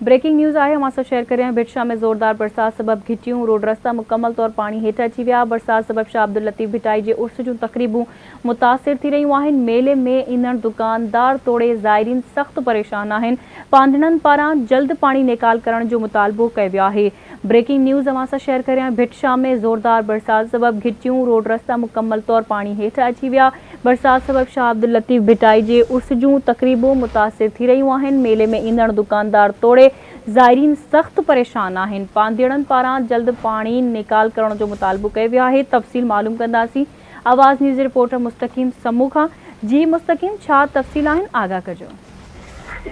Breaking news آهي اوهان سان شيئر ڪريان ڀٽ شاهه ۾ زوردار برسات سبب گهٽيون روڊ رستا مڪمل طور پاڻي هيٺ اچي ويا برسات سبب شاهه عبداللطيف ڀٽائي جي عرس جون تقريبون متاثر ٿي رهيون آهن ميلي ۾ ايندڙ دڪاندار توڙي زائرين سخت پريشان آهن پانڌڻن پاران جلد پاڻي نيڪال ڪرڻ جو مطالبو ڪيو ويو آهي بريڪنگ نيوز اوهان سان شيئر ڪريان ڀٽ شاهه ۾ زوردار برسات سبب گهٽيون روڊ رستا مڪمل طور پاڻي هيٺ اچي ويا برسات سبب شاهه عبداللطيف ڀٽائي جي عرس جون تقريبون متاثر ٿي رهيون آهن، ميلي ۾ ايندڙ دڪاندار توڙي زائرين سخت پريشان آهن، پانڌيئڙن پاران جلد پاڻي نيڪال ڪرڻ جو مطالبو ڪيو ويو آهي، تفصيل معلوم ڪنداسين آواز نيوز جي رپورٽر مستقيم سمون کان، جي مستقيم ڇا تفصيل آهن آگاهه ڪجو.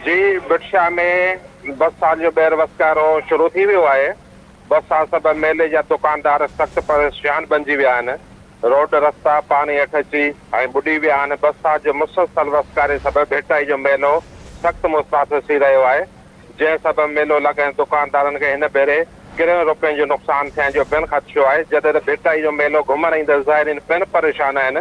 جي ڀٽ شاهه ۾ برسات جو ٻيهر وسڪارو شروع ٿي ويو آهي، برسات سبب ميلي جا دڪاندار سخت پريشان بنجي ويا آهن، روڊ رستا پاڻي هيٺ اچي ۽ ٻڏي ويا آهن، برسات جي مسلسل وسڪاري سبب ڀٽائي جو ميلو سخت متاثر ٿي رهيو آهي، جنهن سبب ميلو لڳائيندڙ دڪاندارن کي هن ڀيري ڪروڙين روپين جو نقصان ٿيڻ جو پڻ خدشو آهي، جڏهن ته ڀٽائي جو ميلو گهمڻ ايندڙ زائرين پڻ پريشان آهن،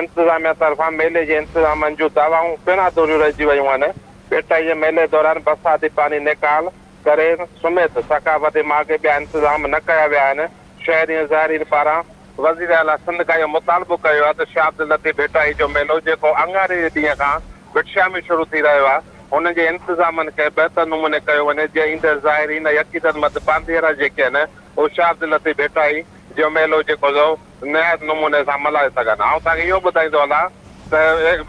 انتظاميا طرفان ميلي جي انتظامن جون دعوائون پڻ اڌوريون رهجي ويون آهن، ڀٽائي جي ميلي دوران برساتي پاڻي نيڪال ڪري سميت ثقافتي ماڳ ٻيا انتظام نه ڪيا ويا آهن، شهرين ۽ زائرين پاران وزيراعليٰ سنڌ کان اهو مطالبو ڪيو آهي ته شاهه عبداللطيف ڀٽائي جو ميلو جيڪو اڱاري جي ڏينهن کان ڀٽ شاهه ۾ شروع ٿي رهيو آهي ان جي انتظامن کي بهتر نموني ڪيو وڃي جيئن ايندڙ زائرين ۽ عقيدتمند پانڌيئڙا جيڪي آهن اهي شاهه عبداللطيف ڀٽائي جو ميلو جيڪو سو نهايت نموني سان ملهائي سگهن. آئون توهان کي اهو ٻڌائيندو هلان ته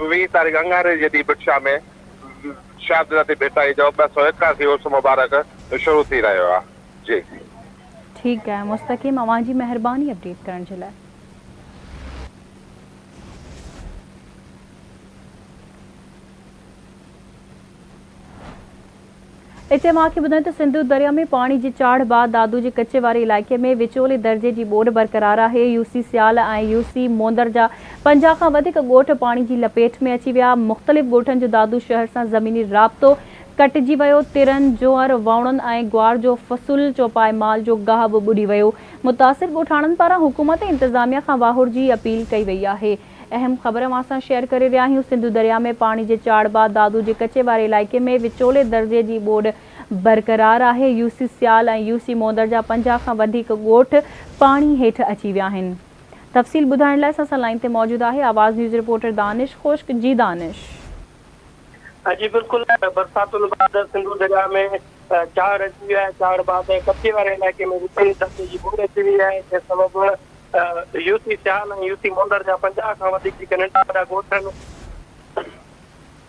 20 تاريخ اڱاري جي ڏينهن ڀٽ شاهه ۾ شاهه عبداللطيف ڀٽائي جو 281 عرس مبارڪ شروع ٿي رهيو آهي. جي. ٺيڪ آهي مستقيم اوهان جي مهرباني اپڊيٽ ڪرڻ جي لاء. اتي اوهان کي ٻڌايون ته سنڌو درياء ۾ پاڻي جي چاڙهه بعد دادو جي ڪچي واري علائقي ۾ وچولي درجي جي ٻوڏ برقرار آهي، يو سي سيال ۽ يو سي موندر جا 50 کان وڌيڪ ڳوٺ پاڻي جي لپيٽ ۾ اچي ويا، مختلف ڳوٺن جو دادو شهر سان زميني رابطو ڪٽجي ويو، ترن، جوئر، ووڻن ۽ گوار جو فصل، چوپائي مال جو گاهه به ٻڏي ويو. متاثر ڳوٺاڻن پاران حڪومت ۽ انتظاميا کان واهر جي اپيل ڪئي وئي آهي. اهم خبر اوهان سان شيئر ڪري رهيا آهيون، سنڌو درياء ۾ پاڻي جي چاڙهه بعد دادو جي ڪچي واري علائقي ۾ وچولي درجي جي ٻوڏ برقرار آهي، يو سي سيال ۽ يو سي موندر جا 50 کان وڌيڪ ڳوٺ پاڻي هيٺ اچي ويا آهن. تفصيل ٻڌائڻ لاء اسان سان لائين تي موجود آهي آواز نيوز رپورٽر دانش خشڪ، جي دانش. جي بلڪل برساتن بعد سنڌو درياء ۾ چاڙهه اچي وئي آهي، چاڙهه بعد ڪچي واري علائقي ۾ وچولي درجي جي ٻوڏ اچي وئي آهي، جنهن سبب يو سي سيال ۽ يو سي موندر جا 50 کان وڌيڪ جيڪي ننڍا وڏا ڳوٺ آهن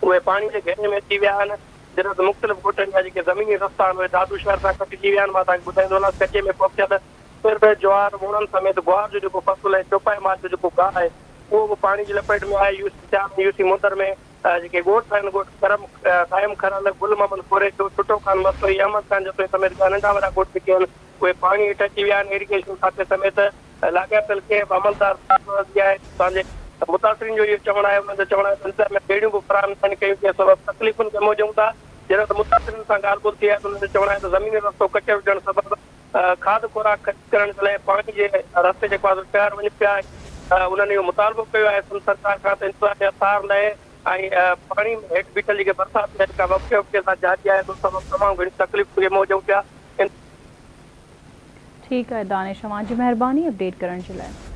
اهي پاڻي جي گهيري ۾ اچي ويا آهن، جڏهن ته مختلف ڳوٺن جا جيڪي زميني رستا آهن اهي دادو شهر سان ڪٽجي ويا آهن، مان توهان کي ٻڌائيندو هلان ته ڪچي ۾ پوکيل تر، جوار، ووڻن سميت گوار جو جيڪو فصل ۽ چوپائي مال جو جيڪو گاهه آهي اهو به پاڻي جي لپيٽ ۾ آهي، يو سي سيال ۽ يو سي موندر ۾ جيڪي ڳوٺ آهن، ڳوٺ ڪرم، قائم کرل، گل محمد ڪوريجو، ڇٽو خان مستوئي، احمد خان جتوئي سميت ٻيا ننڍا وڏا ڳوٺ جيڪي آهن اهي پاڻي هيٺ اچي ويا آهن، ايريگيشن کاتي سميت لاڳاپيل ڪنهن به عملدار صاحب نه آهي، اتان جي متاثرين جو اهو چوڻ آهي، انهن جو چوڻ آهي ته انتظاميا ٻيڙيون به فراهم ناهن ڪيون جنهن سبب تڪليفن کي منهن ڏيون ٿا، جڏهن ته متاثرين سان ڳالهه ٻولهه ٿي آهي ته انهن جو چوڻ آهي ته زميني رستو ڪچي هجڻ سبب کاڌ خوراڪ خريد ڪرڻ جي لاء پاڻي جي رستي جيڪو آهي سو شهر وڃن پيا انهن اهو مطالبو ڪيو آهي سنڌ سرڪار کان ته انتظاميا سار لهي ۽ پاڻي ۾ هيٺ بيٺل جيڪي برسات آهي جيڪا وقفي وقفي سان جاري آهي ان سبب تمام گهڻيون تڪليفن کي منهن ڏيون پيا. ٺيڪ آهي دانش اوهان جي مهرباني اپڊيٽ ڪرڻ جي لاء.